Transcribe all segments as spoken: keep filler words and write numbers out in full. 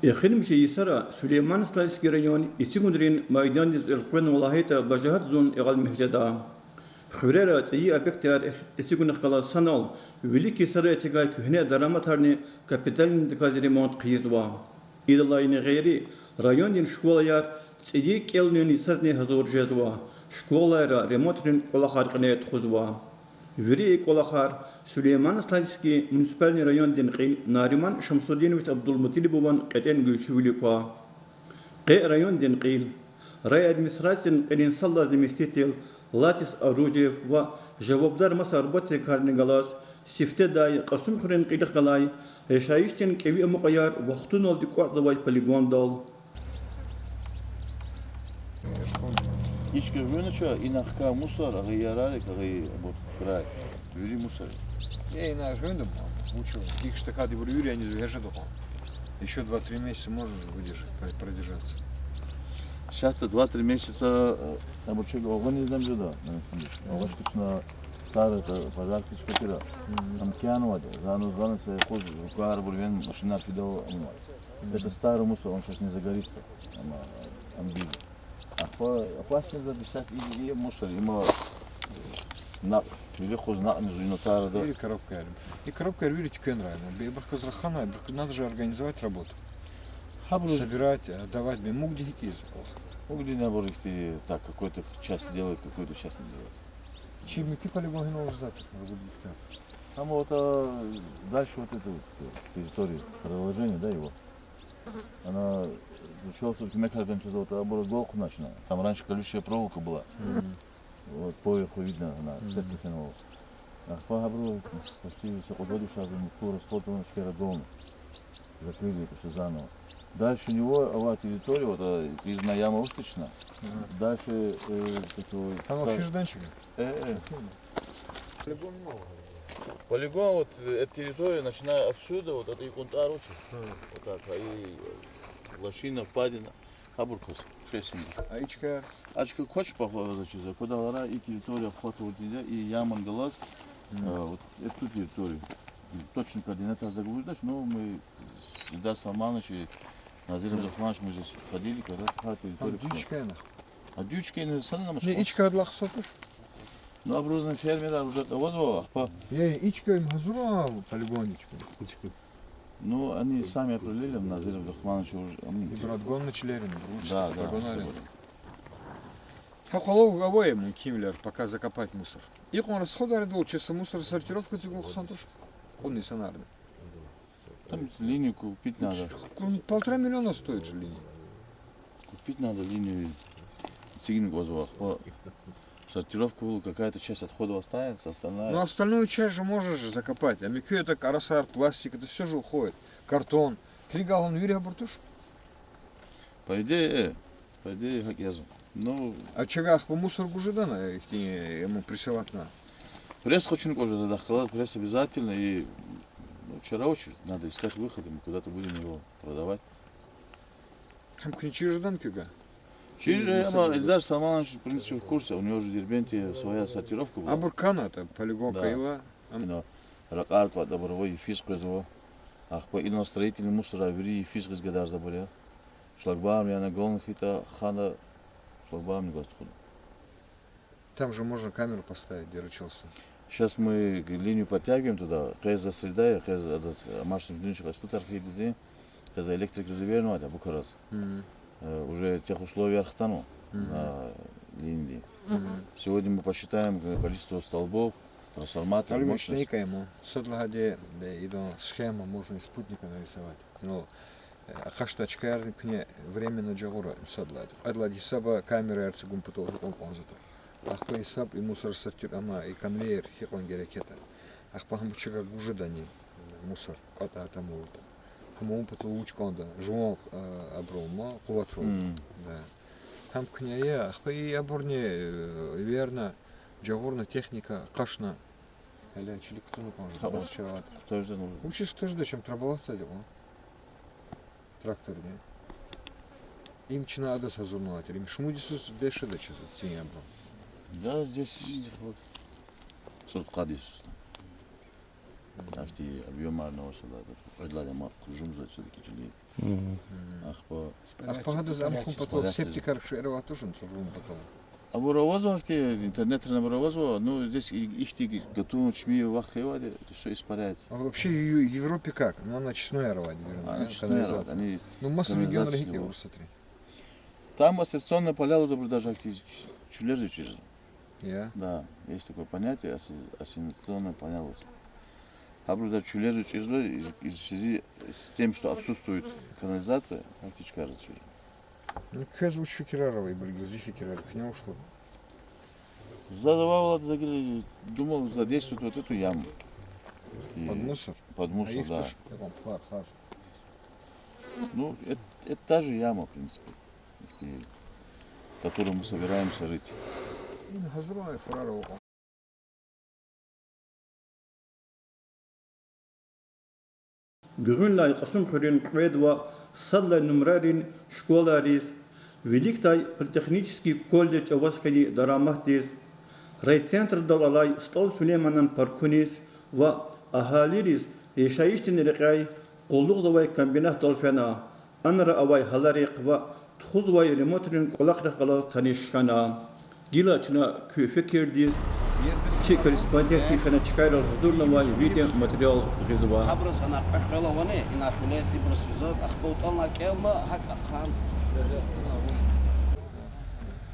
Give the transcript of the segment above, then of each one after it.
Эхиримжи йисара Сулейман-Стальский район эцигунрин майдандиз элкъвенва лагьайтӀа, бажагьат зун ягъалмиш жеда. Хуьрера цӀийи объектар эцигунихъ галаз санал вилик йисара эцигай куьгьне дараматарни капитальный даказ ремонт хъийизва. Идалайни гъейри, райондин школаяр цӀийи кӀелунин йисазни гьазур жезва, школайра ремонтрин кӀвалахар кьиле тухузва. Вири и кӀвалахар Сулейман-Стальский муниципальный райондин кьил Нариман Шамсудинович Абдулмуталибован кьетӀен гуьрчивилик ква. Къе райондин кьил, райадминистрациядин кьилин сад лагьай заместитель Латис Оружиев ва жавабдар маса работникарни галаз сифтедай Кьасумхуьруьн кьилихъ галай яшайишдин кӀеви амукьаяр вахтуналди кӀватӀзавай полигондал. Ичка гъуьна ча, инихъ хьайи мусор, агъа ярарик, агъа абур край. Вири мусор. Я ина гъуьна, вучиз, икӀ штакадибур вири аниз вегьежеда кьван. Ещё два-три месяца можешь выдержать, про- продержаться. Сейчас-то два-три месяца, э, там вообще огонь не знам жеда, э, Аллочка чна старый, это, пожарки чпетира. Там кянвади, зано, зано, се хуз, рукар бурвен, машина фидал, ам. Это старый мусор, он сейчас не загорится. Ам, ам, биз. Ахпа, опасный за десять и, и мусор, има, э, на, или хуз на, не знаю, на тара, да. Или коробка, я. И коробка, я, вири тюкен райна. Бе-, биркуз рахана, биркуз надо же организовать работу. Гьабуруз собирать, отдавать, бе, мугди гьикӀ ийиз? Мугди набор ихьтин, так, какой-то часть делает, какой-то часть не делает. Чи муькуь полигон гьина уже завтра, уже будет гьихьтин. Там вот, а, дальше вот эту вот, э, территорию, продолжение, да, его? Она, э, чел су куьмек гьарган чаз вот, а, абур гол хъувуначна. Там раньше колючая проволока была. Вот, поверху видно, она, сетка фена вал. Ахпа гьабуру почти са кьуд-вад йис агъуз муькуь расход авуна чкера голна. Закрыли это всё заново. Дальше него авай территория, вот, э, из, из яма усточна. Дальше, э, такой, там вообще жданчик? Э, э. Полигон мало. Полигон, вот, э, эта территория, начиная отсюда, вот это и Кунтар очень. Вот так, а и, э, лощина, впадина. Гьабур кваз, шесть семь. А ичка? А ичка квач, похоже, чиз, квадалара и территория обхватывать ийида, и яман галаз, э, вот эту территорию. Точно координаты загуз дач, но мы с Эльдаром Салмановичем и Назиром Абдурахмановичем мы здесь ходили, как раз по территории. Там дичка ина. А дичка ина, санал, не, ичка адлахъ сатуш. Ну, абурузни фермерар уже авазва, ахпа. Э, ичка им гьазур я, полигон ичка. Ну, они сами определили, Назир Абдурахманович уже, м, и Брадгон началили, да, да, Брадгон. Гьа къвалав авай мумкинвилер, пока закопать мусор. Икьван расходар дул, чиз са мусор сортировка эцигун хъсан туш. Кьуд инсанарни. Там линию купить надо. Полтора миллиона стоит же линия. Купить надо линию. Эцигун кӀанзава, ахпа сортировка, какая-то часть отходов останется, остальная. Ну, остальную часть же можешь закопать. А муькуь это карасар, пластик, это всё же уходит. Картон. Килигайла вири гьабур туш? По идее, э, по идее, гьакӀ язва. Ну, а чагахъ ахпа мусор гуз жедани, ихьтин, э, ему прессовать на? Пресс хъувуна кӀанзава, да, хкалаз пресс обязательно, и, ну, чара, надо искать выход, и мы куда-то будем его продавать. Гьам куьне чир жедани куьгъа? Чир жеда, амма Эльдар Салманович, в принципе, в курсе, у него же в Дербенте своя сортировка была. Абур кана, это полигон кайила. Да. Ина ракьар кӀватӀда, абур ава, йифиз къвезва. Ахпа ина строительный мусор вири йифиз гъиз гадарзавайбур я. Шлагбаум яна гални хьайитӀа, хана шлагбаумни гваз тухуда. Там же можно камеру поставить, где ручался. Сейчас мы линию подтягиваем туда, къе за средой, къе за, адаз, амашни вдунчи къастатар хьайиди зи, къе за электрик развернуть, а буквараз. Э, уже тех условияр хтанва на линии. Сегодня мы посчитаем, э, количество столбов, трансформаторов, мощность. Алимыч, не каймо. Сад лагьайди, да, идан схема можно из спутника нарисовать. Ну, э, акъатзавай чкаярни куьне временно жагъура, сад лагьайди. Кьвед лагьайди гьисаба камераяр эцигун патал гьикьван кӀанзаватӀа. Ахпа гьисаб и мусор сортир, амма и конвейер гьикьван герек ятӀа. Ахпа гьам чага гуз жедани мусор, кӀватӀай тамуртӀа. Гьам авун патал вуч кӀанда, жуван, э, абурал ма, къуватрал. Да. Гьам куьне я, ахпа и абурни, э, верно, жагъурна техника, къачуна. Гьеле чилик кутуна кӀанзава, хабар чавад. Хтажда ну. Вучиз хтажда, чам трабалацади кьван. Тракторди. Им чна адаз гьазурнавайтир. Им шумуд йисуз бес жеда чаз цин абуру. Да, здесь вот. Цуд-къад йисуз. Ахьтин объёмар авачтӀа, кьвед лагьай яма кужумзава всё-таки чили. Ахпа, ахпа гьадаз ам хьун патал септикар кшерава тушни цӀурун патал. Абур авазва ахьтин, интернетрани абур авазва, ну, здесь и-, ихьтин готовый чими вахт хьайивайди, всё испаряется. А вообще ю-, Европе как? Ну, она очистной аравайди, наверное, да? Очистной аравайди, канализация. Ну, маса регионра гьикӀ я, Урусатри? Там ассоциационные поля лугьузва, абур даже ахьтин чуьллерди учирзава. Я? Да, есть такое понятие, асси-, ассоциационные поля лугьузва. Гьабуру даже чуьллерди учирзава, из, из связи с тем, что отсутствует канализация, ахьтин чкайриз учирзава. Ну, квез вуч фикирар ава, ибуру зи фикирар куьне вуч лугьуда? Заз авайвал, за гила думал задействовать вот эту яму. Под мусор? Под мусор, да. Под мусор, да. Ну, эт-, это та же яма, в принципе, которую мы собираемся рыть. Гуьгъуьнлай Кьасумхуьруьн кьвед ва сад лагьай нумрайрин школайриз виликдай политехнический колледж аваз хьайи дараматдиз, райцентрдал алай СтӀал Сулейманан паркуниз ва агьалийриз яшайишдин рекьяй къуллугъзавай комбинатдал фена. Анра авай гьаларихъ ва тухузвай ремонтрин кӀвалахрихъ галаз таниш хьана. Гила чна куь фикирдиз чи корреспондентди фена чкайрал гьазурнавай видеоматериал гъизва. Гьабуруз гьана кьве хвел авани, ина хвелез ибуруз физва, ахпа итӀална кӀелна, гьакӀ ахъан.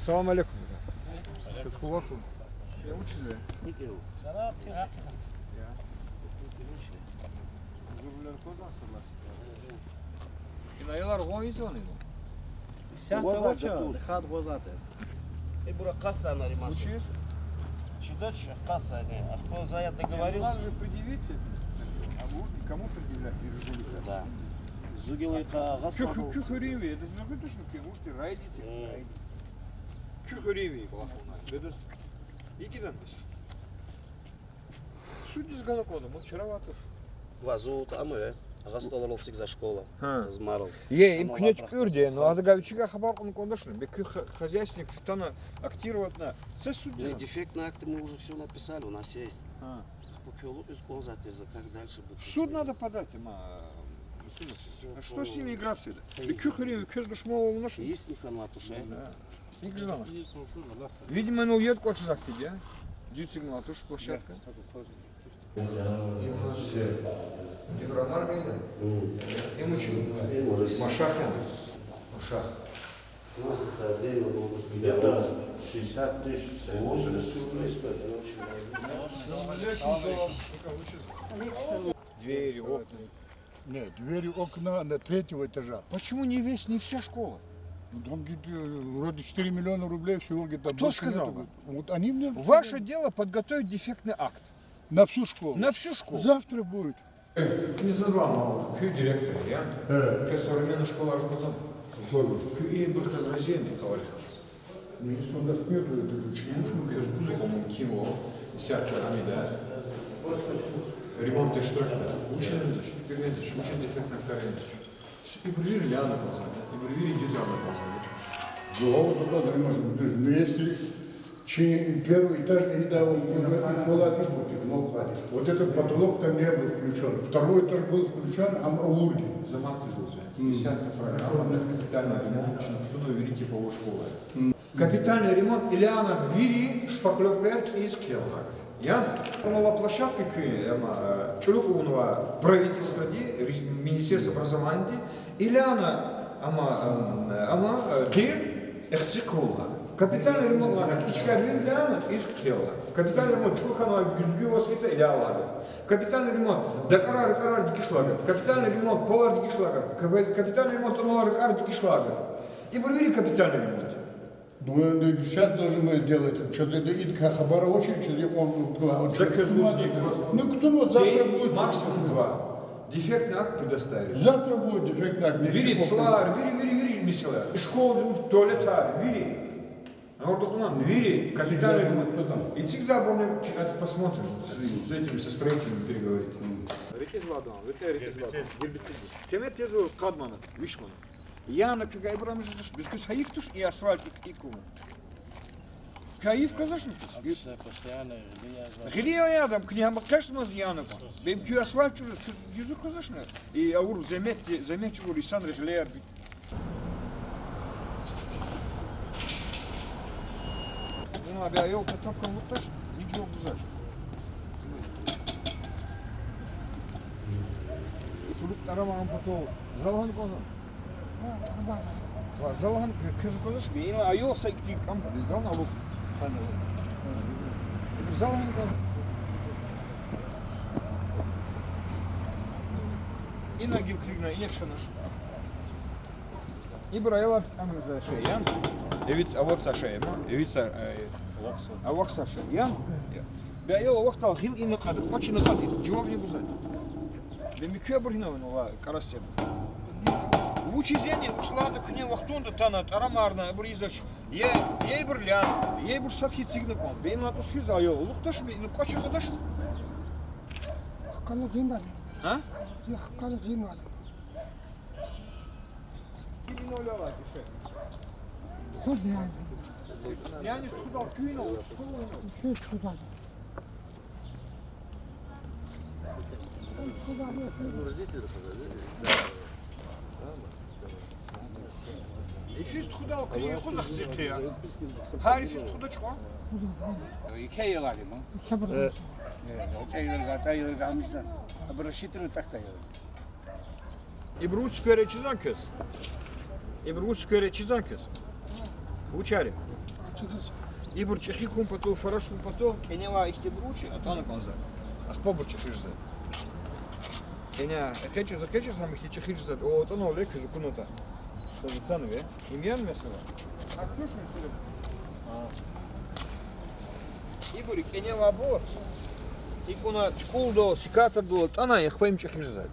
Салам алейкум. Квез кӀвалах ава? Я вучиз я? Гьузурвилер кваз садлас. Ина аялар гъван ийизвани? Исятда авач, хьайитӀа гъвазда. Ибур акъатзавай, Нариман. Вучиз? Чидач, акъатзавайди. Ахпа за я договорился. Надо же предъявить это. А нужно кому предъявлять? Вижу, жулика. Да. Зугилайха гъас. Куь, куь хуьруьнви, это же точно куь, можете райдите. Куь хуьруьнви, балахуна. Бедес. Игидан бес. Судиз гана кӀанда, ман чара авай туш. Ва зун ам я, Агъа СтӀалрал эцигзавай школа. Гьа. Змарал. Е, им куьне чукӀурди, но ада гьа вичивай хабар кьуна кӀандачни. Бес куь х-, хозяйственник фитана актироватьна. Це судиз. Дефектный акт мы уже всё написали, у нас есть. Гьа. Ахпа куьне лугьуз кӀанзавай тир за, как дальше быть с этим? В суд надо подать, ма, суд. Всё, понял. А что с ними играться-то? Бес куь хуьруьнви, квез душман авуначни? Есть не ханва туш, э? Да. Видимо, ну, ед кӀвачиз ахьтинди я. Дуьцигмалай туш площадка. Ибрагьим Армения? Машах я? Машах. У нас это отдельно было. Где-то шестьдесят тысяч, восемьдесят рублей стоит, это очень дорого. Двери, окна. Нет, двери, окна на третьего этажа. Почему не весь, не вся школа? Ну, там где-то, э, вроде четыре миллиона рублей всего где-то. Кто сказал? Вот они мне сказали. Ваше дело подготовить дефектный акт. На всю школу. На всю школу. Завтра будет. Не за зла, но куь директор я. Э. Куь современный школа работа. Форма. Куь и быхазразием и кавалихаз. Ну, если у нас нету, это лучше. Ну, что, квез гуз хьун мумкин я, исятда ами да. Ремонт иштиракда. Вучиз, значит, куьне, значит, вучиз дефектный акт авач? Ибур вири ляна кӀанзава, ибур вири дизайнер кӀанзава. Зувавур дукъаза не может быть. Ну, если чи первый этаж, и да, он, он, он, он, вот этот потолок там не был включён. Второй этаж был включён, ам авурди. Замат кузлузе. М. Исятда программа на капитальный ремонт, значит, в Тунуе вири типовой школы. М. Капитальный ремонт, и ляна вири шпаклёвкаяр цӀийиз хъел гьакӀ. Яни? Ана площадка куьн, ама, э, чӀуру авунва правительстводи, рес-, Министерство образованияди, и ляна, ама, ам, ама, э, къир эхци хъувуна. Капитальный ремонт лагьана, и чкаяр вири ляна цӀийиз хъел. Капитальный ремонт чӀуру хьанвай гуьзгуь ваз хьайитӀа, иляй лагьана. Капитальный ремонт дакӀарар, ракӀарар дегиш лагьана. Капитальный ремонт полар дегиш лагьана. Капи-, капитальный ремонт тӀвар, ракӀар дегиш лагьана. Ибур вири капитальный ремонт. Ну, э, сейчас тоже мы делаем. Чаз это идка хабар очень, чаз я он, он, он, за квез лугьуз. Ну, кто вот завтра будет? Максимум два. Дефектный акт предоставить. Завтра будет дефектный акт. Вири цлар, вири, вири, вири месэлаяр. Школа, туалетар, вири. Гьавурда кьуна, вири капитальный ремонт. Эцигзавайбурни, это посмотрим. С, с этим, со строителями переговорить. М. РикӀизвайди, виртӀе рикӀизвайди. Гербицид. Гербицид. Темен тезва къад манат, виш манат. Яна куьгай Ибрагьим жезвач, бес квез гьайиф туш и асфальт ик-, икӀ авун? Кайиф квазачни? Абуса постоянно гъиле я зва. Гъиле я адам, куьне гьам къешмаз яна кван. Бем куь аслан чӀужуз куьз, юзу квазачни? И авур зегьмет, зегьмет чӀугур инсанри гъилеяр би. Ина бя ел тапкан лукташ, ничего бузач. Шурук тӀараман патал. Залгьан квазан? Ва, залгьан квез квазаш би, ина аял са ихьтин кам гана алу. Залгьан квазан. Ина гил килигна, ина кшана. Ибур аялар амруза шей, я? Эвиц аваца шей, ма? Эвица, э, авахса шей, я? Я. Бя аял авахтал гъил ина кьада, кӀвач ина кьада, жаваб ни гуза. Бе муькуь абур гьина ван, валлагь, кӀарасеб. Вучиз яни, вуч лагьайтӀа куьне вахтунда тана, тӀарамарна, абур ийизвач. Е, е ибур лян, е ибур сад хьиз эцигна кван. Бе ина тӀус хьиз аял, лугьудаш бе, ина кӀвач ийизвач. Хкана зимбали. А? Е хкана зимбали. Худ яни. Яни стхудал куьн ала, стхудал. Куьн стхудал. Йифиз стхудал куьн, юкъуз ахцихъ я. Гьар йифиз стхуда чукьва. Ике ял алима. Ике ял, ата ял гамишзан. Абур шитра такта ял. Ибур вуч квез чизан квез? Ибур вуч квез чизан квез? Вучари? Ибур чӀехи хьун патал, фараш хьун патал, кӀеневай ихьтинбур вуч атана кӀанзава. Ахпа абур чӀехи жезва. КӀене экъечӀиз, экъечӀиз гьам ихьтин чӀехи жезва. О, атӀана ле квез акунатӀа. Квез атанва. Им яни месела? А куьш месела? А. Ибур кӀеневайбур. ИкӀ вуна чукӀулдал, секатордал атӀана, ахпа им чӀехи жезва.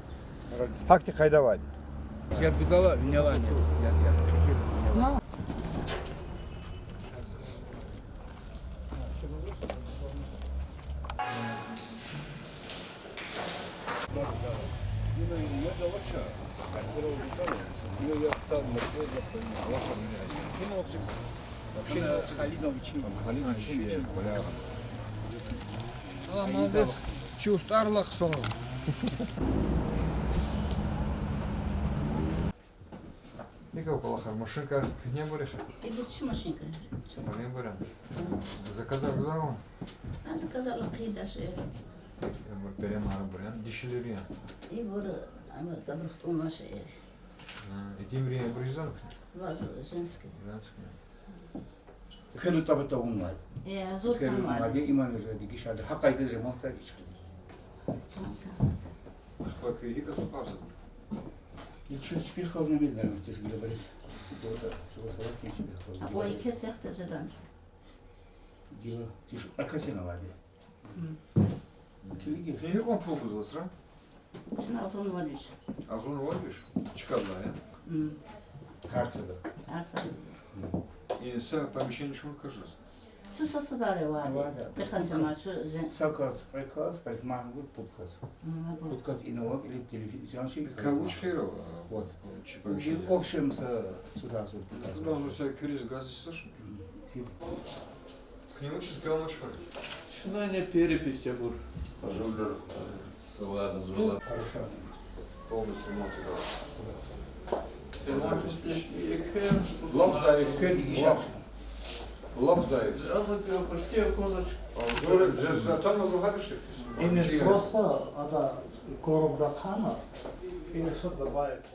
Гьахьтин къайда авайди. Сет гудала, винелани. Я, я. Халидович. Халидович. Молодец. Чи устӀар лахсана. ИкӀ кӀвалахар, машинкар куьгьне бурихъ? Ибур чи машинка? Чи пален буран. Заказар гзаф я? А, заказар лакъидаш, э. Ибур перемара буран, дишилери я? Ибур, амар табрахтун ваш, э. А, итимри ибур изан? Ваз женский. Женский. Квел таба тавунмай. Э, азур квел тамай. Мади иман уже дигишарда. Гьа къайдада ремонт сагичхин. Чан са. Ахпа квел гьикӀ ацукьарзава? Ил чун чпихъ галаз намедна, чуш гила барис. Бота, сава сава кин чпихъ галаз. Або ике цехда жедан. Гила киш акасина вади. М. Килиги. Килигикьван пул гузвацра? Чна агъзурни вад виш. Агъзурни вад виш? Чкадилай, я? М. Гьар сада? Гьар сада. М. И са помещение чун кваз жез? Чун са садари вади. Вада. Пехасема чу же. Са кас, кьве кас, парикмахер гуд, пуд кас. М, абур. Пуд кас ина вак или телевизионщик. Ка вуч хьайила, а, вот. Чи помещение? Общем са цӀуд агъзур. ЦӀуд агъзур са квез газ иссаш? М. Фид. Куьне вучиз гелмач хьуй? Чна ина перепись ябур. Хорошо. Полностью ремонт ябур. Ремонт успешный. Лап зайиф. Лап. Лап зайиф. Почти окончен. Зур, зур, там нас выходишь? Именно просто ада коробка хана, и что добавить.